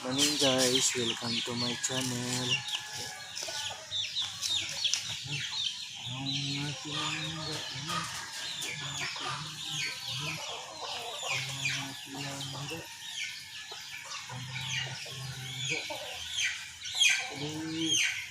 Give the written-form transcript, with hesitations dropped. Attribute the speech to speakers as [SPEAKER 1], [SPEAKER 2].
[SPEAKER 1] Morning, guys, welcome to my channel. Ang mga pinangga, ano? Mga pinangga, ano? Ang mga pinangga. Ang mga pinangga. Dali.